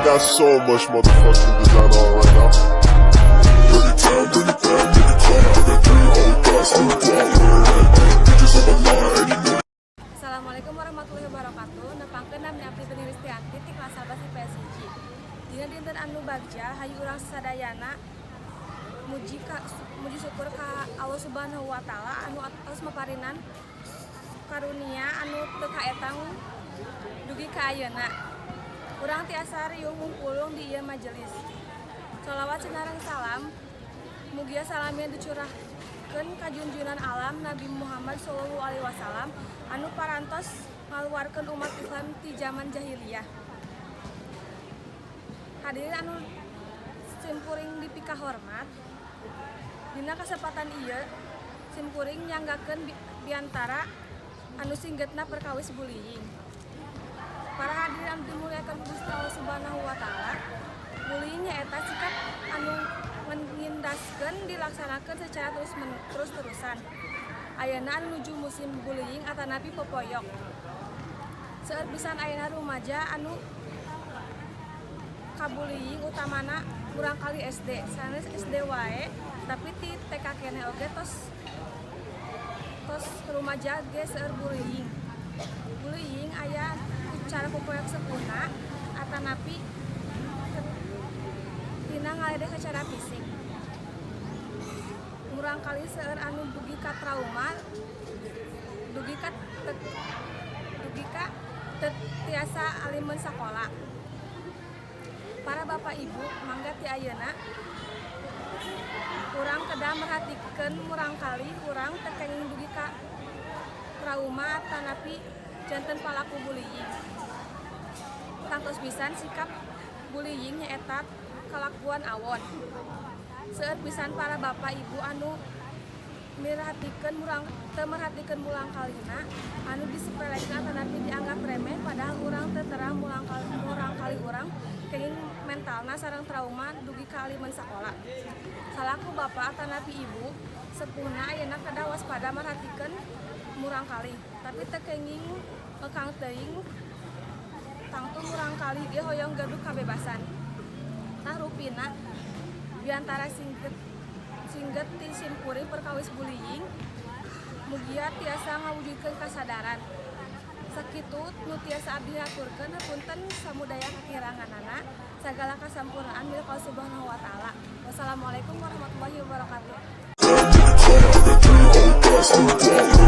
Got so much motherfucking design on right now. Bring it down, bring it down, make it clap. I got three old thoughts on the block. Where at? Bitches on my line, and you know Assalamualaikum warahmatullahi wabarakatuh. Nepangkeun, nami abdi Teni Ristianti ti kelas 11 IPS 1. Dina dinten anu bagja, hayu urang sadayana muji syukur ka Allah Subhanahu wa Taala anu atos maparinan karunia anu teu kaetang dugi ka ayeuna. Urang tiasa riung mungpulung di ieu majelis. Sholawat sinareng salam mugia salamina dicurahkeun ka junjunan alam, Nabi Muhammad sallallahu alaihi wasallam, anu parantos ngaluarkeun umat Islam ti zaman jahiliyah. Hadirin anu simkuring dipikahormat, dina kasempatan ieu simkuring nyanggakeun biantara anu singgetna perkawis bullying. Para hadirin anu dimuliakan Gusti Allah Subhanahu wa Taala, bullying nyaeta sikap anu ngindaskeun dilaksanakeun secara terus-terusan. Ayeuna anu nuju musim bullying atanapi popoyok. Seueur pisan ayeuna rumaja anu kabullying, utamana murangkalih SD. Sanes SD wae, tapi ti TK keneh oge tos tos rumaja ge seueur bullying. Bullying aya cara popoyok sepuhna atanapi tina ngaledek secara fisik. Murangkalih seueur anu dugi ka trauma, dugi ka teu tiasa alimeun sakola. Para bapak ibu, mangga ti ayeuna urang kedah merhatikeun murangkalih urang teu kenging dugi ka trauma atanapi janten palaku bullying. Tangtos pisan sikap bullying nyaeta kalakuan awon. Seueur pisan para bapak ibu anu merhatikeun murang teu merhatikeun murangkalihna anu disepelekeun atanapi dianggap remeh, padahal urang teu terang murangkalih urang kenging mentalna sareng trauma dugi ka alimeun sakola. Salaku bapak atanapi ibu sepuhna, ayeuna kedah waspada merhatikeun murangkalih, tapi teu kenging ngekang teuing, tangtu murangkalih ge hoyong gaduh kabebasan. Tah, rupina biantara singget singget ti simkuring perkawis bullying, mugia tiasa ngawujudkeun kasadaran. Sakitu nu tiasa abdi haturkeun, hapunten samudaya kakiranganana. Sagala kasampurnaan milik Allah Subhanahu wa Taala. Wassalamualaikum warahmatullahi wabarakatuh. Make it clap. I got three old thoughts on the block.